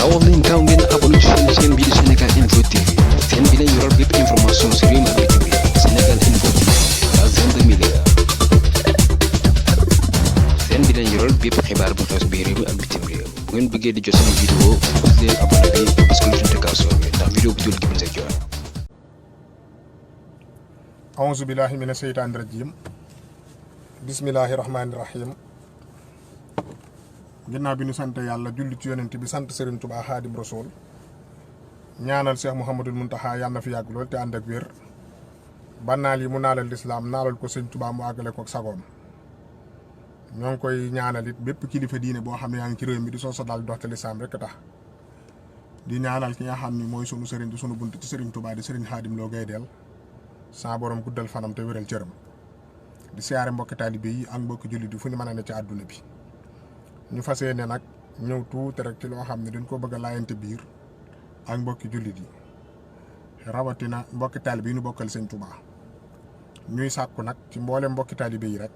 gaawal leen gaaw ngeen abonné ci seen chaîne bii di Sénégal Info TV seen bi leen yoral bépp information ci réew mi ak bitim réew. Sénégal Info TV la zone de Milia seen bi leen yoral bépp xibaar bu xew ci biir réew mi ak bitim réew. bu ngeen bëggee di jot sama vidéo bës leen abonné bi parce que notification bi ndax vidéo bu jot gi mën see jot. A'uuzu billahi mina sheytaani rajim bismillahi rahmaani rahim. ginnaaw bi ñu sant yàlla julli ci yonent bi sant Serigne Touba Xaadim Rasul ñaanal Cheikh Mouhamadul Muntaxa yàlla na fi yàgg lool te ànd ak wér ba naal yi mu naalal lislaam naalal ko Serigne Touba mu àggale ko ak sagoom. ñoo ngi koy ñaanal it bépp kilifa diine boo xam ne yaa ngi ci réew mi di soo daal dox te lislaam rek tax di ñaanal ki nga xam ni mooy sunu Serigne di sunu bunt ci Serigne Touba di Serigne Xaadim Lo Gaydel saa borom guddal fanam te wéral cëram di siyaare mbokki taalibe yi ak mbokki jullit yi fu ñu mën a ne ci àdduna bi. ñu fas yéene nag ñëw tuuti rek ci loo xam ne dañ ko bëgg a laayante biir ak mbokki jullit yi rawatina mbokki taalibe yi ñu bokkal Sëñ Tuubaa ñuy sàkku nag ci mboolem mbokki taalibe yi rek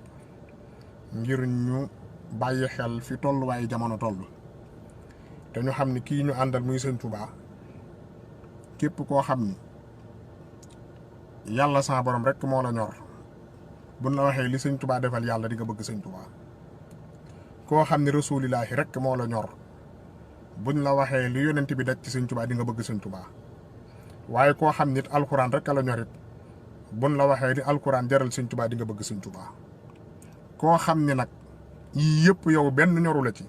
ngir ñu bàyyi xel fi tolluwaayu jamono toll te ñu xam ni kii ñu àndal muy Sëñ Tuubaa képp koo xam ni yàlla sa borom rek moo la ñor buñ la waxee li Sëñ Tuubaa defal yàlla di nga bëgg Sëñ Tuubaa. koo xam ne rasuulillaahi rek moo la ñor buñ la waxee lu yonent bi daj ci Sëñ Tuubaa di nga bëgg Sëñ Tuubaa waaye koo xam nit alxuraan rek a la ñorit buñ la waxee di alxuraan jaral Sëñ Tuubaa di nga bëgg Sëñ Tuubaa koo xam ne nag yii yëpp yow benn ñoru la ci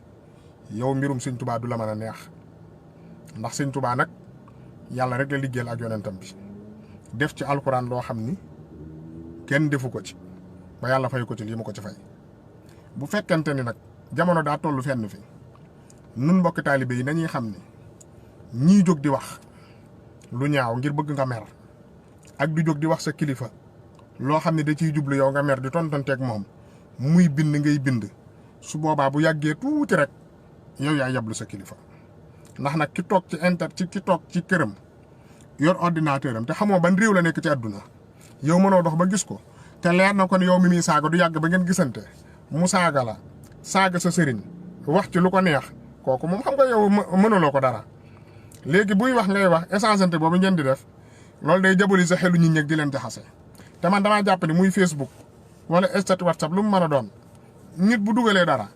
yow mbirum Sëñ Tuubaa du la mën a neex ndax Sëñ Tuubaa nag yàlla rek la liggéeyal ak yonentam bi def ci alxuraan loo xam ni kenn defu ko ci ba yàlla fay ko ci lii mu ko ci fay bu fekkente ni nag jamono daa toll fenn fi nun mbokki taalibe yi nañuy xam ne ñii jóg di wax lu ñaaw ngir bëgg nga mer ak di jóg di wax sa kilifa loo xam ne da ciy jublu yow nga mer di tontonteeg moom muy bind ngay bind su boobaa bu yàggee tuuti rek yow yaa yablu sa kilifa ndax nag ki toog ci toog ci këram yor ordinateur am te xamoo ban réew la nekk ci àdduna yow mënoo dox ba gis ko te leer na ko ne yow mi muy saaga du yàgg ba ngeen gisante mu saaga la saaga sa sëriñ wax ci lu ko neex kooku moom xam nga yow mënuloo ko dara léegi buy wax ngay wax échangeante boobu ngeen di def loolu day jaboli sa xelu nit ñi di leen jaxase te man damaa jàpp ni muy Facebook wala statut WhatsApp lu mu mën a doon nit bu dugalee dara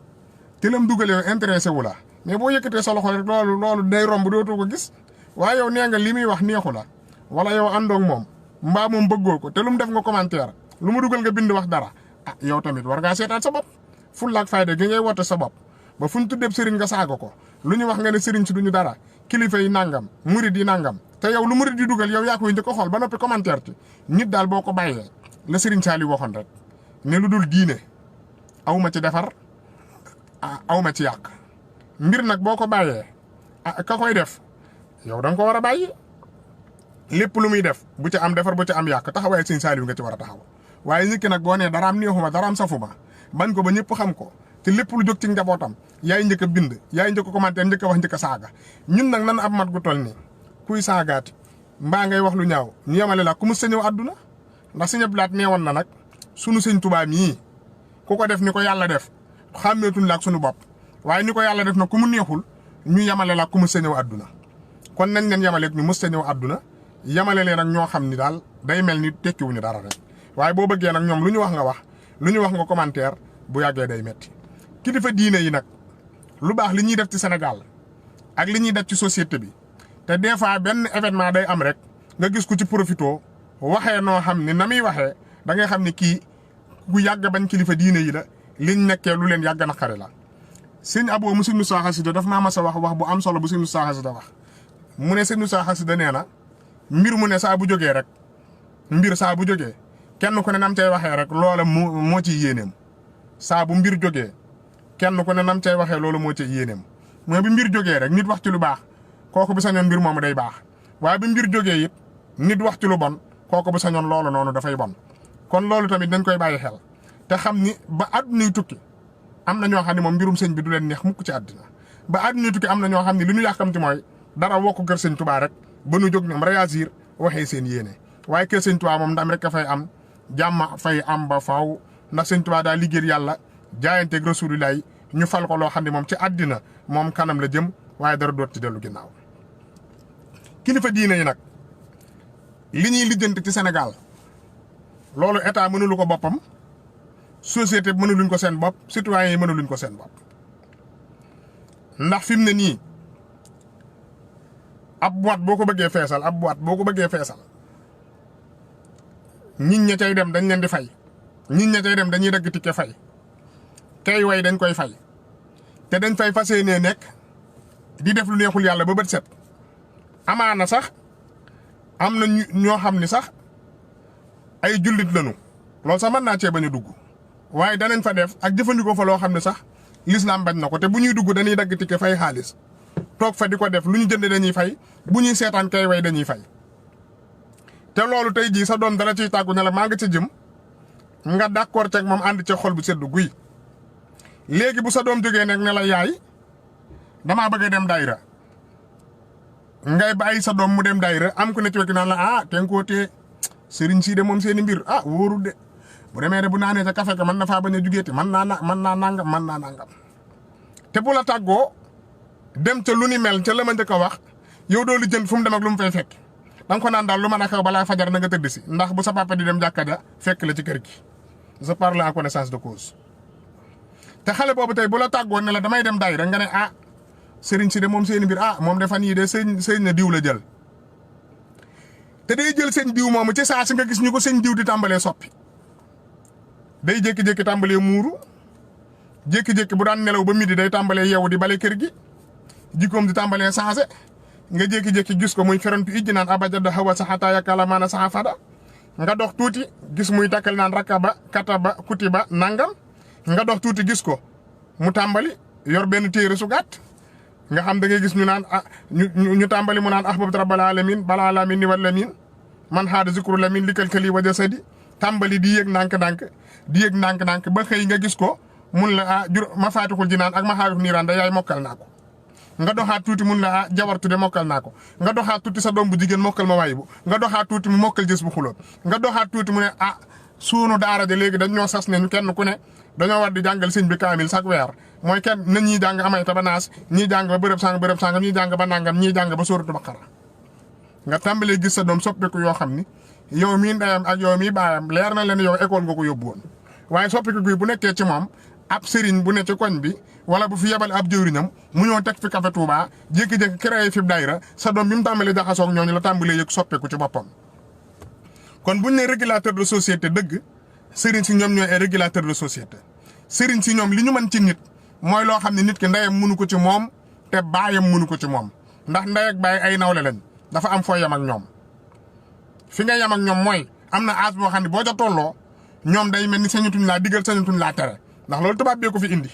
te lam dugalee intéressé wu la mais boo yëkkatee sa loxo rek loolu day romb dootoo ko gis waaye yow nee nga li muy wax neexu la wala yow àndoog moom mbaa moom bëggoo ko te lu mu def nga commentaire lu mu dugal nga bind wax dara ah yow tamit war ngaa seetaat sa bopp fulla ak fayda gi ngay woote sa bopp ba fu ñu tuddee sëriñ nga saaga ko lu ñu wax nga ne sëriñ si duñu dara kilifa yi nangam murid yi nangam te yow lu murid yi dugal yow yaa koy njëkk a xool ba noppi commentaire ci nit daal boo ko bàyyee la sëriñ Saliou waxoon rek ne lu dul diine awma ci defar awma ci yàq mbir nag boo ko bàyyee ka koy def yow da nga ko war a bàyyi lépp lu muy def bu ci am defar bu ci am yàq taxawaay sëriñ Saliou nga ci war a taxaw waaye nit ki nag boo nee daraam neexuma daraam safuma bañ ko ba ñëpp xam ko te lépp lu jóg ci njabootam yaay njëkk a bind yaay njëkk a commenter njëkk a wax njëkk a saaga ñun nag nan ab mat gu toll nii kuy saagaati mbaa ngay wax lu ñaaw ñu yemale la ku mu sëñëw àdduna ndax Sëñ Abdou Lahad neewoon na nag sunu Sëñ Tuubaa mii ku ko def ni ko yàlla def xàmmeetuñ la ak sunu bopp waaye ni ko yàlla def na ku mu neexul ñu yemale la ku mu sëñëw àdduna kon nañ leen yemaleeg ñu mës sëñëw àdduna yemale leen ak ñoo xam ni daal day mel ni tekkiwuñu dara rek waaye boo bëggee nag ñoom lu ñu wax nga wax lu ñu wax nga commentaire bu yàggee day metti kilifa diine yi nag lu baax li ñuy def ci Sénégal ak li ñuy def ci société bi te des fois benn événement day am rek nga gis ku ci profito waxee noo xam ni na muy waxee da ngay xam ni kii ku yàgg bañ kilifa diine yi la liñ nekkee lu leen yàgg naqari la. sëñ Abo mu sëñ Moussa Xasida daf maa mas a wax bu am solo bu sëñ Moussa Xasida wax mu ne sëñ Moussa Xasida nee na mbir mu ne saa bu jógee rek mbir saa bu jógee kenn ku ne nam cay waxee rek loola moo ciy yéeneem saa bu mbir jógee kenn ku ne nam cay waxee loolu moo ciy yéeneem mooy bi mbir jógee rek nit wax ci lu baax kooku bu sañoon mbir moomu day baax waaye bi mbir jógee it nit wax ci lu bon kooku bu sañoon loolu noonu dafay bon kon loolu tamit dañ koy bàyyi xel te xam ni ba àddunay tukki am na ñoo xam ne moom mbirum sëñ bi du leen neex mukk ci àddina ba àddunay tukki am na ñoo xam ne li ñu yàkkamti mooy dara wokk kër Sëñ Tuubaa rek ba nu jóg ñoom réagir waxee seen yéene waaye kër Sëñ Tuubaa moom ndam rek a fay am jàmm fay am ba faaw ndax Sëñ Tuubaa daa liggéeyal yàlla jaayanteeg Rasuulullaah ñu fal ko loo xam ne moom ci àddina moom kanam la jëm waaye dara doot ci dellu ginnaaw. kilifa diine yi nag li ñuy lijjanti ci Sénégal loolu état mënulu ko boppam société mënuluñ ko seen bopp citoyens yi mënuluñ ko seen bopp ndax fi mu ne nii ab boîte boo ko bëggee feesal nit ña cay dem dañ leen di fay nit ña cay dem dañuy dagg ticket fay kay way dañ koy fay te dañ fay fas yéenee nekk di def lu neexul yàlla ba bët set amaana sax am na ñoo xam ni sax ay jullit lañu loolu sax mën naa cee bañ a dugg waaye danañ fa def ak jëfandikoo fa loo xam ne sax l'islam bañ na ko te bu ñuy dugg dañuy dagg ticket fay xaalis toog fa di ko def lu ñu jënd dañuy fay bu ñuy seetaan kay way dañuy fay. te loolu tey jii sa doom dala ciy tàggu ne la maa nga ci jëm nga d'accord ceeg moom ànd ca xol bu seddu guy léegi bu sa doom jógee nag ne la yaay damaa bëgg a dem daayira ngay bàyyi sa doom mu dem daayira am ku ne ci wekk naan la te nga koo tee sëriñ sii de moom seeni mbir wóorul de bu demee de bu naanee ca café ka mën na faa bañ a jugeeti mën naa nangam te bu la tàggoo dem ca lu ni mel ca la ma njëkk a wax yow doo li jënd fu mu dem ak lu mu fay fekk danga ko naan daal lu mën a xew balaa fajar na nga tëdd si ndax bu sa papa di dem jàkka ja fekk la ci kër gi je parle en connaissance de cause. te xale boobu tey bu la tàggoo ne la damay dem daayira nga ne sëriñ si de moom seeni mbir moom de fan yii de sëñ na diw la jël te day jël sëñ diw moomu ci saa si nga gis ñu ko sëñ diw di tàmbalee soppi day jékki-jékki tàmbalee muuru jékki-jékki bu daan nelaw ba midi day tàmbalee yeewu di bale kër gi jikkoom di tàmbalee changé nga jékki-jékki gis ko muy ferantu ijji naan abajada hawa saxataa yakala maana saxa fada nga dox tuuti gis muy takkal naan rakaba kataba kutiba nangam nga dox tuuti gis ko mu tàmbali yor benn téere su gàtt nga xam da ngay gis ñu naan ñu tàmbali mu naan ahbabtu rabbal alamin bala alamin ni wal lamin man haada zikru lamin li kalkali wa jasadi tàmbali di yéeg ndànk-ndànk ba xëy nga gis ko mun la ma faatixul jinaan ak ma xaarif niiraan da yaay mokkal naa ko nga doxaat tuuti mun la jawartu de mokkal naa ko nga doxaat tuuti sa doom bu jigéen mokkal ma waay bu nga doxaat tuuti mu mokkal jës bu xulóot nga doxaat tuuti mu ne suunu daara ja léegi dañ ñoo sas ne ñu kenn ku ne dañoo war di jàngal sëñ bi kaamil chaque weer mooy kenn na ñii jàng amayta ba naas ñii jàng ba bërëb sangam ñii jàng ba nangam ñii jàng ba sóoratu Baqara nga tàmbalee gis sa doom soppeeku yoo xam ni yow mii ndeyam ak yow mii baayam leer na leen yow école nga ko yóbbu woon waaye soppeeku gi bu nekkee ci moom ab sëriñ bu ne ci koñ bi wala bu fi yebal ab jëwriñam mu ñëw teg fi café Touba jékki-jékki créé fi daayira sa doom bi mu tàmbalee jaxasoog ñooñu la tàmbalee yëg soppeeku ci boppam. kon buñ ne régulateur de société dëgg sëriñ si ñoom ñooy ay régulateur de société sëriñ si ñoom li ñu mën ci nit mooy loo xam ne nit ki ndeyam mënu ko ci moom te baayam mënu ko ci moom ndax ndey ak baay ay nawle lañ dafa am foo yem ak ñoom fi nga yem ak ñoom mooy am na âge boo xam ne boo ca tolloo ñoom day mel ni sañatuñ laa digal sañatuñ laa tere ndax loolu tubaab bee ko fi indi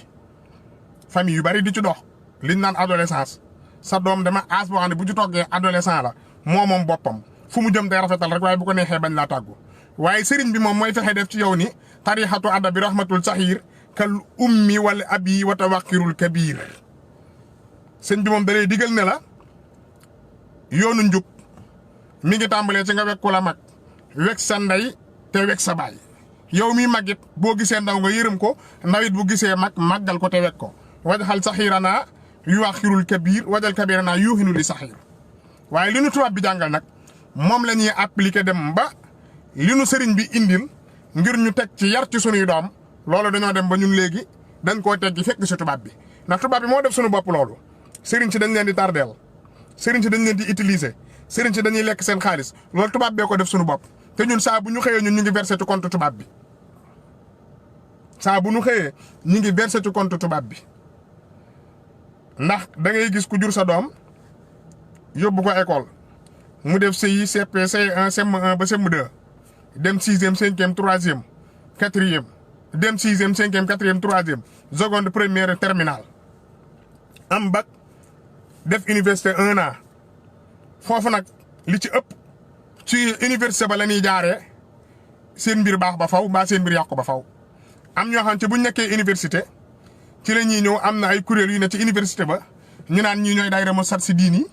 famille yu bari di ci dox liñ naan adolescence sa doom dama âge boo xam ne bu ci toggee adolescent la moom boppam fu mu jëm day rafetal rek waaye bu ko neexee bañ laa tàggu waaye sëriñ bi moom mooy fexe def ci yow ni tarixatu adabi rahmatul saxiir kal ummi wala abi wa tawaqirul kabir sëñ bi moom da lay digal ne la yoonu njub mi ngi tàmbalee ci nga wekk ku la mag wekk sa ndey te wekk sa baay yow mi magit boo gisee ndaw nga yërëm ko ndawit bu gisee mag màggal ko te wekk ko wajxal saxiiranaa yuwaxirul kabir wajal kabiranaa yuuxinu li saxiir waaye li nu tubaab bi jàngal nag moom la ñuy appliquer dem ba li nu sëriñ bi indil ngir ñu teg ci yar ci sunuy doom loolu dañoo dem ba ñun léegi dañ koo teggi fekk si tubaab bi ndax tubaab bi moo def suñu bopp loolu sëriñ si dañ leen di tardeel sëriñ si dañ leen di utiliser sëriñ si dañuy lekk seen xaalis loolu tubaab bee ko def suñu bopp te ñun saa bu ñu xëyee ñun ñu ngi versé ci compte tubaab bi saa bu ñu xëyee ñu ngi versé ci compte tubaab bi ndax da ngay gis ku jur sa doom yóbbu ko école mu def CI CP C1 CM1 ba CM2 dem 6e 5e 3e 4e dem 6e 5e 4e 3e seconde première terminale am bac def université 1 an foofu nag li ci ëpp ci université ba la ñuy jaaree seen mbir baax ba faw mbaa seen mbir yàqu ba faw am ñoo xam ci buñ nekkee université ci la ñuy ñëw am na ay kuréel yu ne ci université ba ñu naan ñii ñooy daayira mo sat si diin yi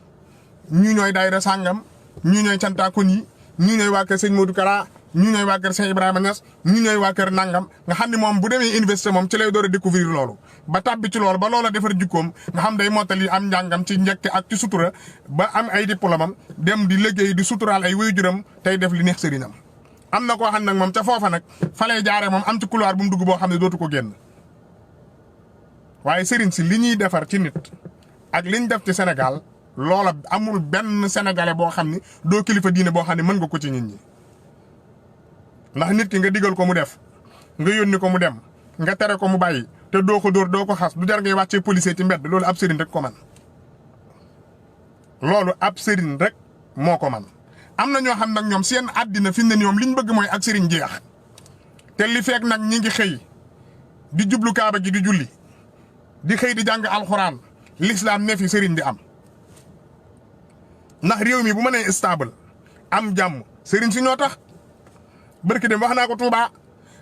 ñii ñooy daayira sàngam ñii ñooy cantaakon yi ñii ñooy waa kër sëñ Modou Kara ñu ñooy waa kër Cheikh Ibrahima Niass ñu ñooy waa kër nangam nga xam ne moom bu demee université moom ci lay door a découvrir loolu ba tàbbi ci loolu ba loola defar jikkoom nga xam day mottali am njàngam ci njëkk ak ci sutura ba am ay diplôme am dem di liggéey di suturaal ay waajuram tey def li neex sëriñam. am na koo xam nag moom ca foofa nag fa lay jaaree moom am ci couloir bu mu dugg boo xam ne dootu ko génn waaye sëriñ si li ñuy defar ci nit ak liñ def ci Sénégal loola amul benn sénégalais boo xam ni doo kilifa diine boo xam ne mën nga ko ci nit ñi. ndax nit ki nga digal ko mu def nga yónni ko mu dem nga tere ko mu bàyyi te doo ko dóor doo ko xas du jar ngay wàccee policier ci mbedd loolu ab sëriñ rek ko man loolu ab sëriñ rek moo ko man am na ñoo xam nag ñoom seen àddina fi mu ne ñoom liñ bëgg mooy ak sëriñ jeex te li fekk nag ñi ngi xëy di jublu kaaba gi di julli di xëy di jàng alxuraan l'islam ne fi sëriñ di am ndax réew mi bu ma nee stable am jàmm sëriñ si ñoo tax. barki dem wax naa ko Touba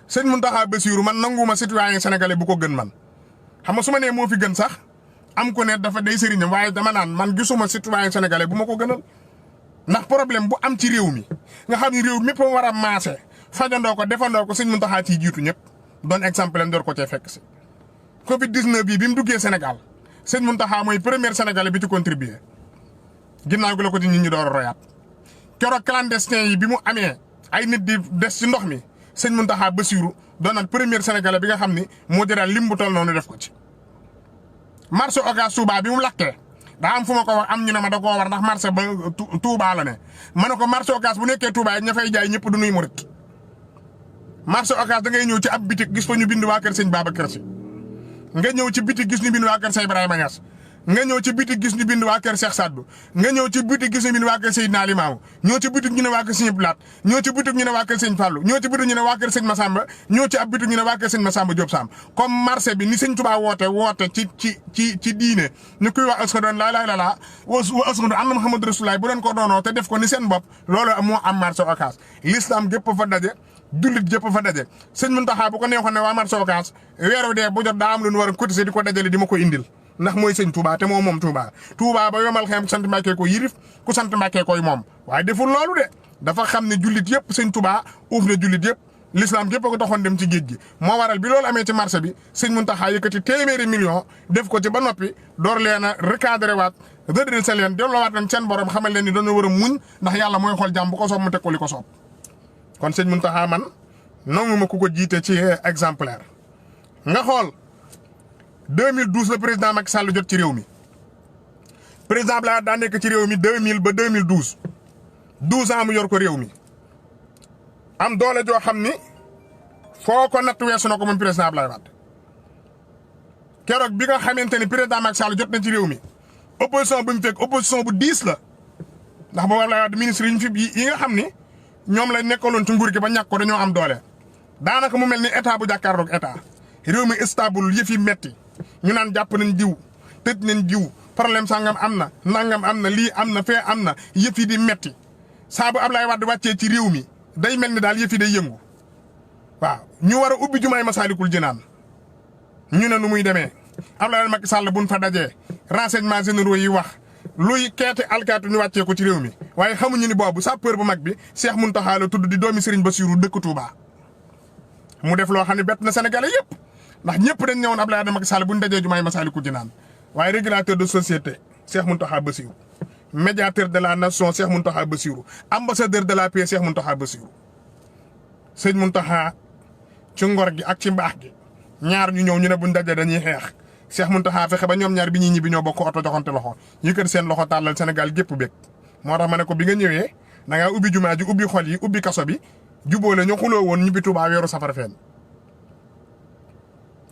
sëñ Mountakha Bassirou man nanguma citoyen sénégalais bu ko gën man xam nga su ma nee moo fi gën sax am ko ne dafa day sëriñam waaye dama naan man gisuma citoyen sénégalais bu ma ko gënal ndax problème bu am ci réew mi nga xam ni réew mépp war a maase fajandoo ko defandoo ko sëñ Mountakha ciy jiitu ñëpp doon exemple door ko cee fekk si. Covid 19 bii bi mu duggee Sénégal sëñ Mountakha mooy premier sénégalais bi ci contribuer ginnaaw gi la ko ci nit ñi door a royaat keroog clandestin yi bi mu amee. ay nit di des ci ndox mi sëñ Mountakha Bassirou doonaat premier sénégalais bi nga xam ni moo jëlaat lim bu toll noonu def ko ci. marché Ocass Touba bi mu lakkee daa am fu ma ko wax am ñu ne ma da koo war ndax marché ba Touba la ne ma ne ko marché Ocass bu nekkee Touba yi ña fay jaay ñëpp du nuy murit marché Ocass da ngay ñëw ci ab bitik gis fa ñu bind waa kër sëñ Babacar Si nga ñëw ci bitik gis ñu bind waa kër Cheikh Ibrahima Niass nga ñëw ci bitik gis ñu bind waa kër Cheikh Sadou nga ñëw ci bitik gis ñu bind waa kër Seydina Limamou ñëw ci bitik ñu ne waa kër Sëñ Blaat ñëw ci bitik ñu ne waa kër Sëñ Fallou ñëw ci bitik ñu ne waa kër Sëñ Massamba ñëw ci ab bitik ñu ne waa kër Sëñ Massamba Diop Sam comme marché bi ni Sëñ Touba woote ci diine ñu koy wax ashhadu an laa ilaaha illallaah wa ashhadu anna Muhammadu Rasulullaah bu doon ko doonoo te def ko ni seen bopp loolu moo am marché Ocass l'islam gépp fa daje jullit gépp fa daje sëñ Mountakha bu ko neexoon ne waa marché Ocass weeru dee bu jot daa am lu ñu war a cotiser di ko dajale di ma ko indil ndax mooy sëñ Touba te moom Touba ba yomal xam ku sant Mbàkke ko yirif ku sant Mbàkke koy moom waaye deful loolu de dafa xam ne jullit yëpp sëñ Touba uuf na jullit yëpp l'islam gépp ko taxoon dem ci géej gi moo waral bi loolu amee ci marché bi sëñ Mountakha yëkkati téeméeri million def ko ci ba noppi door leen a recadré waat redressé leen delloowaat leen seen borom xamal leen ni dañoo war a muñ ndax yàlla mooy xool jàmm bu ko soob mu teg ko li ko soob kon sëñ Mountakha man nangu ma ku ko jiite ci exemplaire nga xool 2012 le président Macky Sall jot ci réew mi président Abdoulaye daa nekk ci réew mi 2000 ba 2012 12 ans mu yor ko réew mi am doole joo xam ni foo ko natt weesu na ko moom président Abdoulaye Wade keroog bi nga xamante ni président Macky Sall jot na ci réew mi opposition bu mu fekk opposition bu 10 la ndax boobu Abdoulaye Wade ministre yi ñu fi yi nga xam ni ñoom la nekkaloon ci nguur gi ba ñàkk ko dañoo am doole daanaka mu mel ni état bu jàkkaarloog état réew mi stable yëf yi metti ñu naan jàpp nañ jiw tëj nañ jiw problème sangam am na nangam am na lii am na fee am na yëf yi di metti saa bu Abdoulaye Wade wàccee ci réew mi day mel ni daal yëf yi day yëngu waaw ñu war a ubbi jumaay Masaalikul Jinaan ñu ne nu muy demee Abdoulaye Macky Sall buñ fa dajee renseignements généraux yi wax luy keete alkaatu ñu wàccee ko ci réew mi waaye xamuñu ni boobu sapeur bu mag bi Cheikh Mountakha la tudd di doomi Serigne Bassirou dëkk Touba mu def loo xam ne bett na Sénégalais yëpp ndax ñëpp dañ ñëwoon Abdoulaye Macky Sall bu ñu dajee jumaay Masaalikul Jinaan waaye régulateur de société Cheikh Mountakha Bassirou médiateur de la nation Cheikh Mountakha Bassirou ambassadeur de la paix Cheikh Mountakha Bassirou sëñ Mountakha ci ngor gi ak ci mbaax gi ñaar ñu ñëw ñu ne buñ dajee dañuy xeex Cheikh Mountakha fexe ba ñoom ñaar bi ñuy ñibbi ñoo bokk oto joxante loxo yëkkati seen loxo tàllal Sénégal gépp bég moo tax ma ne ko bi nga ñëwee da ngaa ubbi jumaa ji ubbi xol yi ubbi kaso bi jubóole ñu xuloo woon ñibbi Touba weeru safar feeñ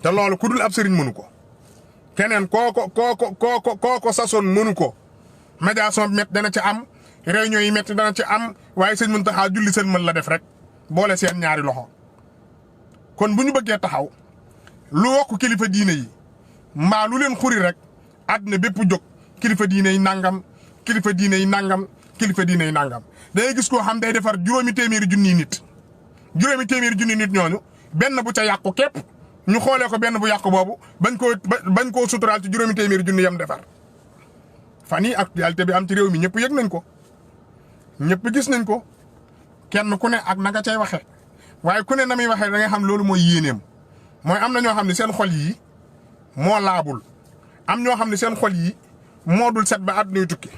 te loolu ku dul ab sëriñ mënu ko keneen kooko sasoon mënu ko médiation bi métti dana ci am réunion yi métti dana ci am waaye sëñ Mountakha julli seen mën la def rek boole seen ñaari loxo kon bu ñu bëggee taxaw lu wokk kilifa diine yi mbaa lu leen xuri rek àdduna bépp jóg kilifa diine yi nangam kilifa diine yi nangam kilifa diine yi nangam day gis koo xam day defar juróomi téeméeri junniy nit ñooñu benn bu ca yàqu képp ñu xoolee ko benn bu yàqu boobu bañ koo suturaal ci juróomi téeméeri junni yam defar fan yi actualité bi am ci réew mi ñëpp yëg nañ ko ñëpp gis nañ ko kenn ku ne ak na nga cay waxee waaye ku ne na muy waxee da nga xam loolu mooy yéeneem mooy am na ñoo xam ne seen xol yi moo laabul am ñoo xam ne seen xol yi moo dul set ba àdduna yu tukki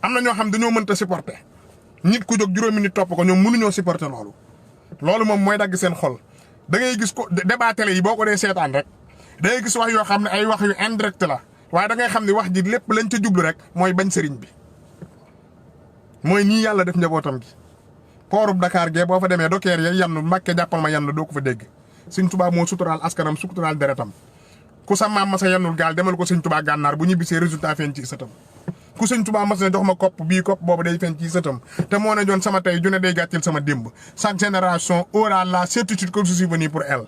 am na ñoo xam dañoo mënta supporter nit ku jóg juróomi nit topp ko ñoom mënuñoo supporter loolu moom mooy dagg seen xol da ngay gis ko débat télé yi boo ko dee seetaan rek da ngay gis wax yoo xam ne ay wax yu indirect la waaye da ngay xam ne wax ji lépp lañ ca jublu rek mooy bañ sëriñ bi mooy nii yàlla def njabootam gi poorub Dakar gee boo fa demee dokeer ya yann Mbàkke jàppal ma yann doo ko fa dégg Sëñ Tuubaa moo suturaal askanam suturaal deretam ku sa maam ma sa yannul gaal demal ko Sëñ Tuubaa gànnaar bu ñibbisee résultat feeñ ci sëtam ku Sëñ Tuubaa mas na jox ma kopp bii kopp boobu day feeñ ci sëtam te moo ne joon sama tey ju ne day gàcceel sama démb chaque génération aura la certitude que je suis venu pour elle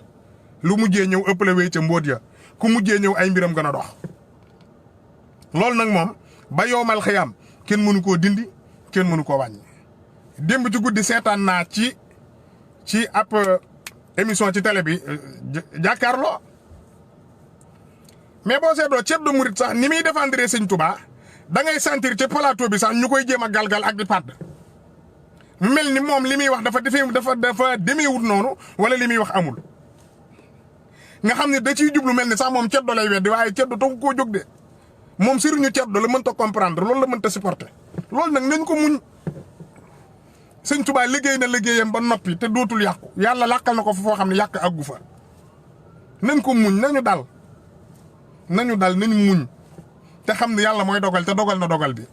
lu mujjee ñëw ëppale wéy ca mbóot ya ku mujjee ñëw ay mbiram gën a dox loolu nag moom ba yowmal xiyaam kenn mënu koo dindi kenn mënu koo wàññi démb ci guddi seetaan naa ci ab émission ci télé bi jàkkaarloo mais boo seetloo ceeb de murit sax ni muy défendre Sëñ Tuubaa da ngay sentir ci plateau bi sax ñu koy jéem a galgal ak di pàdd mel ni moom li muy wax dafa demeewut noonu wala li muy wax amul nga xam ne da ciy jublu mel ni sax moom ceddo lay weddi waaye ceddo taxu koo jóg de moom sëriñu ceddo la mënta comprendre loolu la mënta supporter loolu nag nañ ko muñ Sëñ Tuubaa liggéey na liggéeyam ba noppi te dootul yàqu yàlla làqal na ko foo xam ne yàq aggu fa nañ ko muñ nañu dal nañu muñ te xam ne yàlla mooy dogal te dogal na dogal bi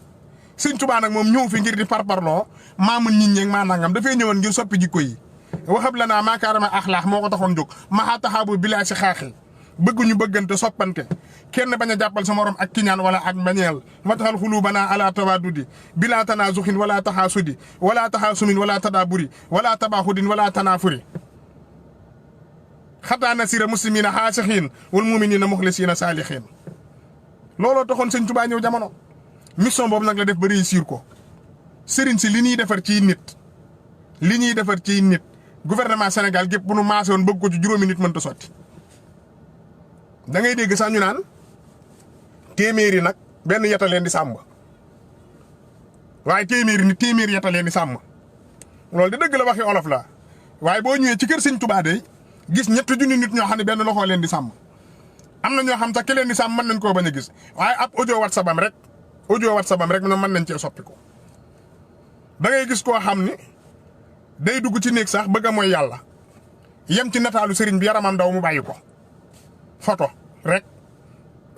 Sëñ Tuubaa nag moom ñëw fi ngir di parparloo maa mën nit ñeeg maa nangam dafay ñëwoon ngir soppi jikko yi waxab la naa maakaarama axlaax moo ko taxoon jóg maxaa taxaabu bilaa si xaaxi bëgguñu bëggante soppante kenn bañ a jàppal sa morom ak kiñaan wala ak mbañeel wataxal xuluubanaa ala tawaadudi bilaa tanaazuxin wala taxaasudi wala taxaasumin wala tadaaburi wala tabaaxudin wala tanaafuri xataa nasira muslimina xaasixiin wal muminina muxlisina saalixiin looloo taxoon Sëñ Tuubaa ñëw jamono mission boobu nag la def ba réussir ko sëriñ si li ñuy defar ci nit gouvernement Sénégal gépp bu nu maase woon bëgg ko ci juróomi nit mënta sotti da ngay dégg sax ñu naan téeméeri nag benn yata leen di sàmm waaye téeméeri yata leen di sàmm loolu di dëgg la waxi olof la waaye boo ñëwee ci kër Sëñ Tuubaa day gis ñetti junni nit ñoo xam ne benn loxoo leen di sàmm am na ñoo xam sax ki leen di sàmm mën nañ koo bañ a gis waaye ab audio WhatsApp am rek ñoom mën nañ cee soppi ko da ngay gis koo xam ni day dugg ci néeg sax bëgg a mooy yàlla yem ci nataalu sëriñ bi yaramam daw mu bàyyi ko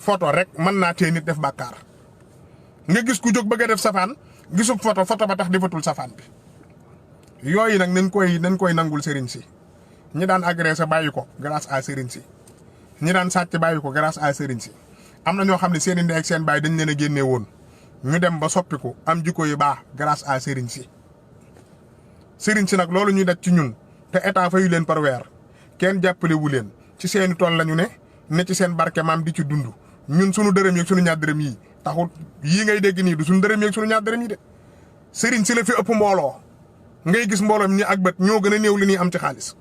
photo rek mën naa tee nit def bàkkaar nga gis ku jóg bëgg a def safaan gisub photo ba tax defatul safaan bi yooyu nag nañ koy nangul sëriñ si ñi daan agressé bàyyi ko grâce à sëriñ si ñi daan sàcc bàyyi ko grâce à sëriñ si am na ñoo xam ne seen i ndey ak seen baay dañ leen a génne woon ñu dem ba soppiku am jikko yu baax grâce à sëriñ si nag loolu ñuy daj ci ñun te état fayu leen par weer kenn jàppale wu leen ci seeni tool lañu ne ci seen barke maam di ci dund ñun sunu dërëm yeeg sunu ñaar dërëm yi taxul yii ngay dégg nii du sunu dërëm yeeg sunu ñaar dërëm yi de sëriñ si la fi ëpp mbooloo ngay gis mbooloo mi ak bët ñoo gën a néew li ñuy am ci xaalis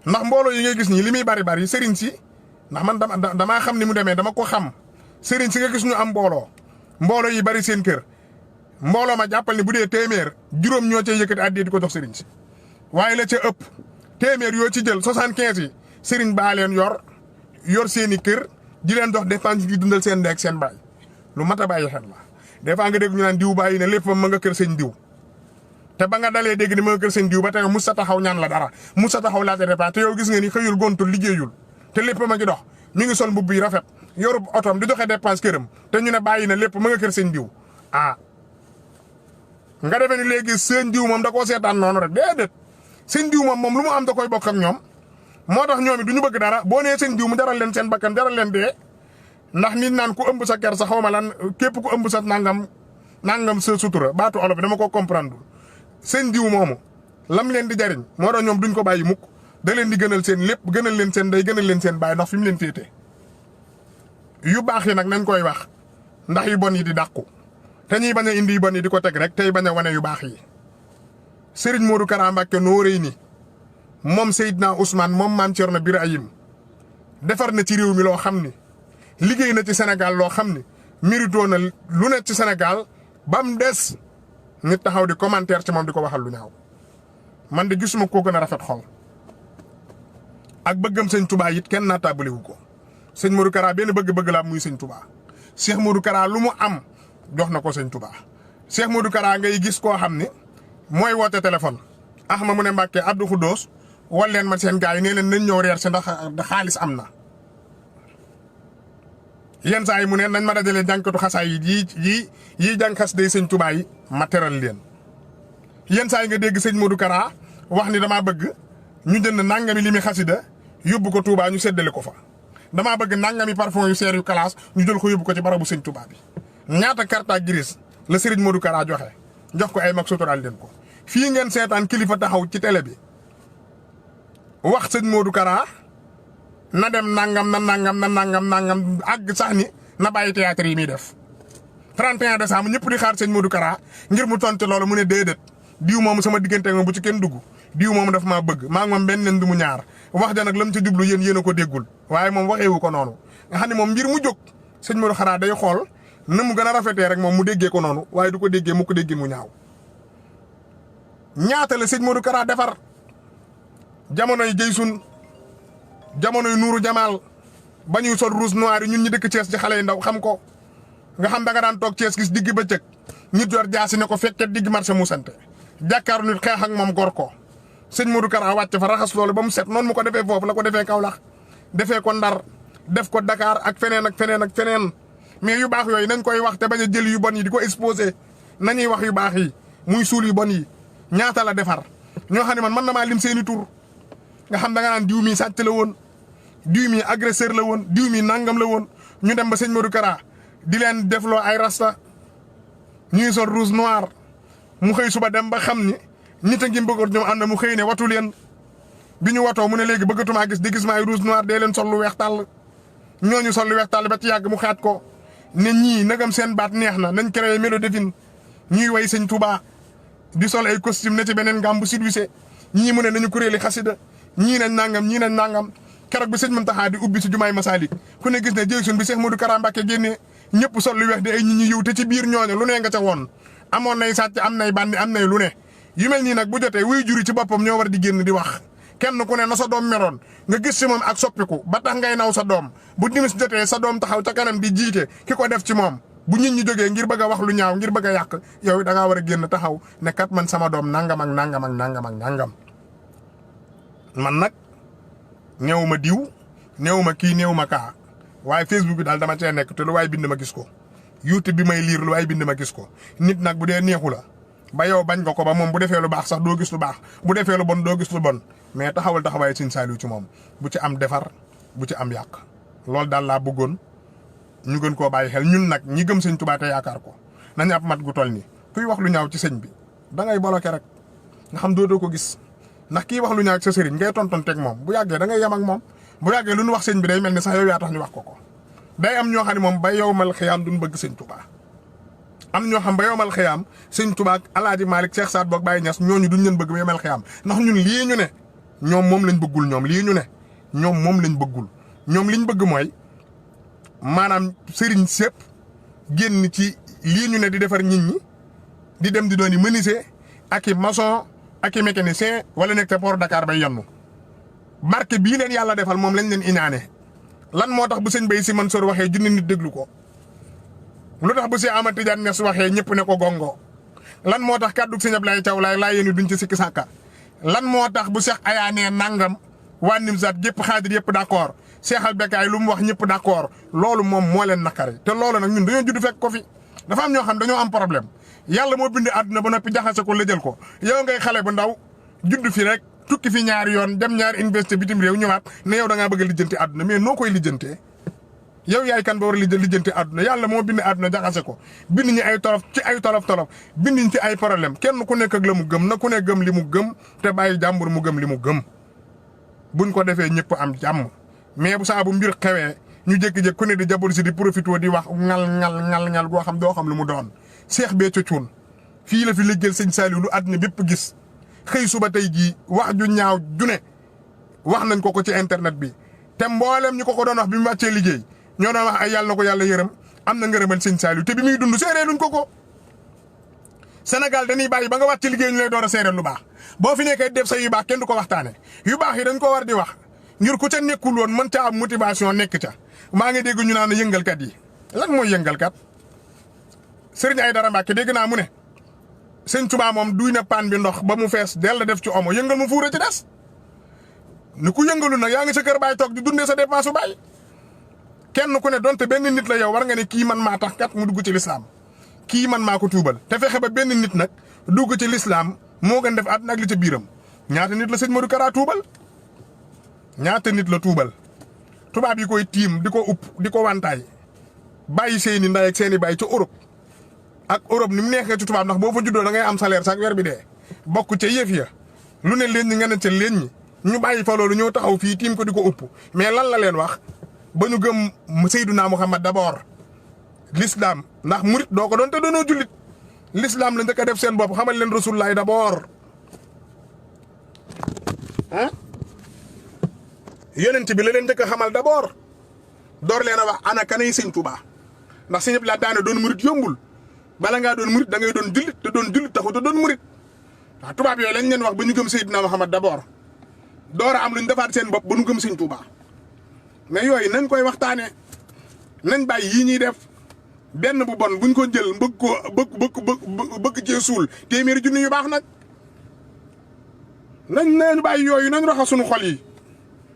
ndax mbooloo yi ngay gis nii li muy bari sëriñ si ndax man damaa xam ni mu demee dama ko xam sëriñ si nga gis ñu am mbooloo yi bari seen kër mbooloo ma jàppal ni bu dee téeméer juróom ñoo cay yëkkati addiya di ko jox sëriñ si waaye la ca ëpp téeméer yoo ci jël 75 yi sëriñ baa leen yor seeni kër di leen jox dépense di dundal seen ndey ak seen baay lu mat a bàyyi xel la des fois nga dégg ñu naan diw bàyyi ne lépp ma nga kër sëñ diw te ba nga dalee dégg ni ma nga kër sëñ diw ba tey mus sa taxaw ñaan la dara mus sa taxaw laajte dépense te yow gis nga ni xëyul gontul liggéeyul te lépp ma ngi dox mi ngi sol mbubb yi rafet yorub otoom di joxe dépense këram te ñu ne bàyyi na lépp ma nga kër sëñ diw nga defee ni léegi sëñ diw moom da koo seetaan noonu rek déedéet sëñ diw moom lu mu am da koy bokk ak ñoom moo tax ñoom it du ñu bëgg dara boo nee sëñ diw mu jaral leen seen bakkan jaral leen dee ndax nit naan ku ëmb sa ker sa xaw ma lan képp ku ëmb sa nangam sa sutura baatu olof bi dama ko comprendre sëñ diw moomu lam leen di jariñ moo tax ñoom duñ ko bàyyi mukk da leen di gënal seen lépp gënal leen seen day gënal leen seen baay ndax fi mu leen féete yu baax yi nag nañ koy wax ndax yu bon yi di dàqu te ñuy bañ a indi yu bon yi di ko teg rek tey bañ a wane yu baax yi Serigne Modou Kara Mbacké Noreyni moom Seydina Ousmane moom Maam Cerno Birahim defar na ci réew mi loo xam ni liggéey na ci Sénégal loo xam ni mérito na lu ne ci Sénégal ba mu des nit taxaw di commentaire ci moom di ko waxal lu ñaaw man de gisuma koo gën a rafet xol ak bëggam sëñ Touba it kenn naataabale wu ko sëñ Modou Kara benn bëgg-bëgg la muy sëñ Touba Cheikh Modou Kara lu mu am jox na ko sëñ Touba Cheikh Modou Kara ngay gis koo xam ne mooy woote téléphone ma mu ne Mbàkke Abdou Khoudoss wal leen ma seen gars yi nee leen nañ ñëw reer si ndax xaalis am na yenn saa yi mu ne nañ ma dajalee jànkatu xasaay yi jàng xas day sëñ Touba yi ma teral leen yenn saa yi nga dégg sëñ Modou Kara wax ni damaa bëgg ñu jënd nangami li mi xasida yóbbu ko Touba ñu séddale ko fa damaa bëgg nangami parfum yu seer yu classe ñu jël ko yóbbu ko ci barabu sëñ Touba bi ñaata carte grise la Serigne Modou Kara jox ko ay mag sotoral leen ko fii ngeen seetaan kilifa taxaw ci télé bi wax sëñ Modou Kara na dem nangam àgg sax ni na bàyyi théâtre yi muy def 31 décembre ñëpp di xaar sëñ Modou Kara ngir mu tontu loolu mu ne déedéet diw moomu sama diggante moom bu ci kenn dugg diw moomu daf maa bëgg maa ngi moom benn leen du mu ñaar wax ja nag la mu ci jublu yéen a ko déggul waaye moom waxeewu ko noonu nga xam ne moom mbir mu jóg sëñ Modou Kara day xool na mu gën a rafetee rek moom mu déggee ko noonu waaye du ko déggee mu ko déggee mu ñaaw ñaata la sëñ Modou Kara defar jamonoy Jeysun jamonoy Nuuru Jamaal ba ñuy sol rouge noir yi ñun ñi dëkk Thiès ci xale yi ndaw xam ko nga xam da nga daan toog Thiès gis digg bëccëg nit yor jaasi ne ko fekkee digg marché mu sante jàkkaaru nit xeex ak moom gor ko sëñ Modou Kara wàcc fa raxas loolu ba mu set noonu mu ko defee foofu la ko defee Kaolack defee ko Ndar def ko Dakar ak feneen mais yu baax yooyu nañ koy wax te bañ a jël yu bon yi di ko exposé nañuy wax yu baax yi muy suul yu bon yi ñaata la defar ñoo xam ne man mën na maa lim seeni tur nga xam da nga naan diw mi sàcc la woon diw mi agresseur la woon diw mi nangam la woon ñu dem ba sëñ Modou Kara di leen defloo ay rasta ñuy sol rouge noir mu xëy suba dem ba xam ni nit a ngi bëggoon ñoom am na mu xëy ne watu leen bi ñu watoo mu ne léegi bëggatumaa gis di gis ma ay rouge noir dee leen sol lu weex tàll ñooñu sol lu weex tàll ba ci yàgg mu xaat ko ne ñii nagam seen baat neex na nañ créé mélodie fin ñuy way sëñ Touba di sol ay costume ne ci beneen gàm bu silwise ñii mu ne nañu kuréeli xasida ñii nañ nangam keroog bi sëñ Mountakha di ubbi si jumaay Masalik ku ne gis ne Jeysun bi Cheikh Modou Kara Mbacké génnee ñëpp sol lu weex di ay ñi ñu yiw te ci biir ñooñu lu ne nga ca woon amoon nay sàcc am nay bandi am nay lu ne yu mel nii nag bu jotee wuy juri ci boppam ñoo war di génn di wax kenn ku ne na sa doom meroon nga gis ci moom ak soppiku ba tax ngay naw sa doom bu timis jotee sa doom taxaw ca kanam di jiite ki ko def ci moom bu nit ñi jógee ngir bëgg a wax lu ñaaw ngir bëgg a yàq yow da ngaa war a génn taxaw ne kat man sama doom nangam ak nangam man nag néew ma diw néew ma kii néew ma kaa waaye Facebook bi daal dama cee nekk te lu waay bind ma gis ko YouTube bi may liir lu waay bind ma gis ko nit nag bu dee neexu la ba yow bañ nga ko ba moom bu defee lu baax sax doo gis lu baax bu defee lu bon doo gis lu bon mais taxawal taxawaay Sëñ Saaliw ci moom bu ci am defar bu ci am yàq loolu daal laa bëggoon ñu gën koo bàyyi xel ñun nag ñi gëm Sëñ Tuubaa te yaakaar ko nañu ab mat gu toll nii kuy wax lu ñaaw ci sëñ bi da ngay bloqué rek nga xam dootoo ko gis ndax kii wax lu ñaaw ci sa sëriñ ngay tontonteeg moom bu yàggee da ngay yem ak moom bu yàggee lu ñu wax sëñ bi day mel ni sax yow yaa tax ñu wax ko day am ñoo xam ne moom ba yowmal xiyaam duñ bëgg Sëñ Tuubaa am ñoo xam ba yowmal xiyaam Sëñ Tuubaa ak Alaaji Maalik Cheikh Saad boog Baye Niass ñooñu duñ leen bëgg ba yowmal xiyaam ndax ñun lii ñu ne ñoom moom lañ bëggul ñoom moom lañ bëggul ñoom liñ bëgg mooy maanaam sëriñ sépp génn ci lii ñu ne di defar nit ñi di dem di doon menuisier ak i maçon ak i mécanicien wala nekk te port Dakar bay yennu barke bii leen yàlla defal moom lañ leen inaane lan moo tax bu sëñ Bay Si Mansour waxee junni nit déglu ko lu tax bu si Ahmad Tidiane Niass waxee ñëpp ne ko gongo lan moo tax kàddu sëñ Ablaye Thiaw laa yéen duñ ci sikki sàkka lan moo tax bu Cheikh ayaanee nangam waa Nimzaat yëpp xaadir yëpp d'accord Cheikh Albekaay lu mu wax ñëpp d'accord loolu moom moo leen nakari te loolu nag ñun dañoo judd fekk ko fi dafa am ñoo xam dañoo am problème yàlla moo bind àdduna ba noppi jaxase ko lëjal ko yow ngay xale bu ndaw judd fi rek tukki fi ñaari yoon dem ñaari université bitim réew ñëwaat ne yow da ngaa bëgg a lijjanti àdduna mais noo koy lijjantee yow yaay kan ba war a lijjanti àdduna yàlla moo bind àdduna jaxase ko bind ñi ay tolof ci ay tolof bind ñi ci ay problème kenn ku nekk ak la mu gëm na ku ne gëm li mu gëm te bàyyi jàmbur mu gëm li mu gëm buñ ko defee ñëpp am jàmm mais bu saa bu mbir xewee ñu jékki-jékki ku ne di jabol si di profité di wax ngal goo xam doo xam lu mu doon Cheikh Béthio Thioune fii la fi liggéeyal Sëñ Saaliw lu àdduna bépp gis xëy suba tey jii wax ju ñaaw ju ne wax nañ ko ci internet bi te mboolem ñu ko doon wax bi mu wàccee liggéey ñoo doon wax ay yàlla na ko yàlla yërëm am na ngërëmal Sëñ Saaliw te bi muy dund seeree luñ ko Sénégal dañuy bàyyi ba nga wàcc liggéey ñu lay door a seereel lu baax boo fi nekkee def sa yu baax kenn du ko waxtaane yu baax yi dañ ko war di wax ngir ku ca nekkul woon mën ca am motivation nekk ca maa ngi dégg ñu naan yëngalkat yi lan mooy yëngalkat Serigne Aïdara Mbacke dégg naa mu ne Sëñ Tuubaa moom duy na paan bi ndox ba mu fees dell def ci omo yëngal mu fuura ci des ni ku yëngalu nag yaa ngi sa kër baay toog di dundee sa dépense su baay kenn ku ne donte benn nit la yow war nga ne kii man maa tax kat mu dugg ci lislaam kii man maa ko tuubal te fexe ba benn nit nag dugg ci lislaam moo gën def àdduna ak li ca biiram ñaata nit la sëñ Modou Kara tuubal ñaata nit la tuubal tubaab yi koy tiim di ko upp di ko wantaay bàyyi seeni nday ak seeni bàyyi ca Europe ak Europe ni mu neexee ci tubaab ndax boo fa juddoo da ngay am salaire sax weer bi dee bokk ca yëf ya lu ne leen ñi nga ne ca leen ñi ñu bàyyi fa loolu ñëw taxaw fii tiim ko di ko upp mais lan la leen wax ba ñu gëm Seydina Muhammad d'abord l'islam ndax murit doo ko doon te doonoo jullit l'islam la njëkk a def seen bopp xamal leen rasulullaay d'abord ah yonent bi la leen njëkk a xamal d'abord door leen a wax ana kanay Sëñ Tuubaa ndax Sëñ Abdu Lahat daane doon murit yombul bala ngaa doon murit da ngay doon jullit te doon jullit taxu te doon murit waaw tubaab yooyu lañ leen wax ba ñu gëm Seydina Muhammad d'abord door a am lu ñu defaat seen bopp ba ñu gëm Sëñ Tuubaa mais yooyu nañ koy waxtaanee nañ bàyyi yii ñuy def benn bu bon buñ ko jël bëgg cee suul téeméeri junni yu baax nag nañ bàyyi yooyu nañ raxas suñu xol yi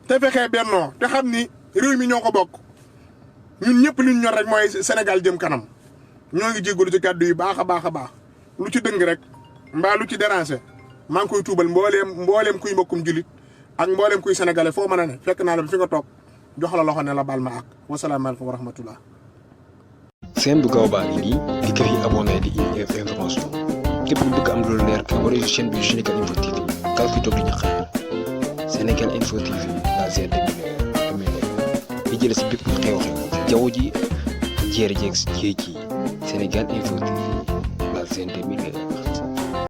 te fexee bennoo te xam ni réew mi ñoo ko bokk ñun ñëpp liñ ñor rek mooy Sénégal jëm kanam ñoo ngi jéggalu ci kàddu yi baax a baax a baax lu ci dëng rek mbaa lu ci déranger maa ngi koy tuubal mbooleem kuy mbokkum julit ak mbooleem kuy sénégalais foo mën a ne fekk naa la fi nga toog jox la loxo ne la baal ma ak wasalaamaaleykum wa rahmatullah. seen bu gaaw baa ngi nii di kër yi abonné di information képp ku bëgg am lu leer ka abonné ci chaîne bi Sénégal Info TV kàlla fi toog di ñu xaar Sénégal Info TV la chaîne de lumière di jëlee si bépp xew-xew jaww ji jéeri jeeg géej gi Sénégal Info TV la chaîne de